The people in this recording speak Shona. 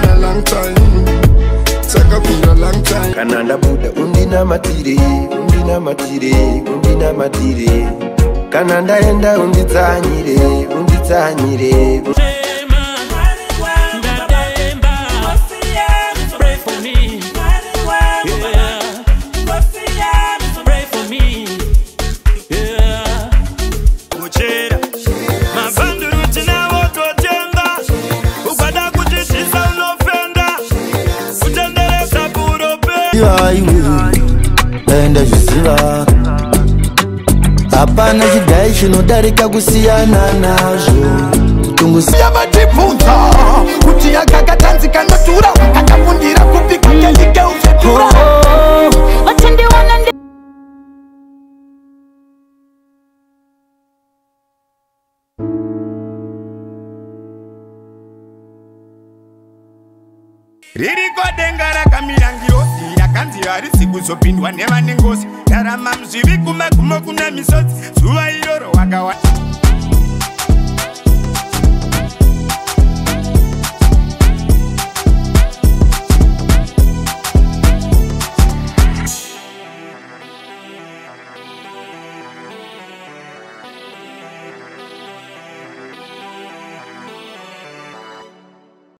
Takabvira long time. Takabvira long time. Kana ndabuda undinamatire, undinamatire, undinamatire. Kana ndaenda unditsanyire, unditsanyire. Pray for me. Yeah. Pray for me. Yeah. Kuchera mabhanduru tinawo totenga ukada kuchishisa unofenda kutenderesa purope. Ziva iwe, enda zviziva, hapana chidhai chinodarika kusiyana nazvo. Tungusiya vatibvunza kuti yakakatanzi kanotura kakafundira kupi kakeike ufetura. Vatendiwana. Ririko denga rakamira ngirozi rakanzi harisi kuzopindwa nevane ngozi. Ndarama muzvivi kumagumo kuna misodzi zuva iroro wakawa.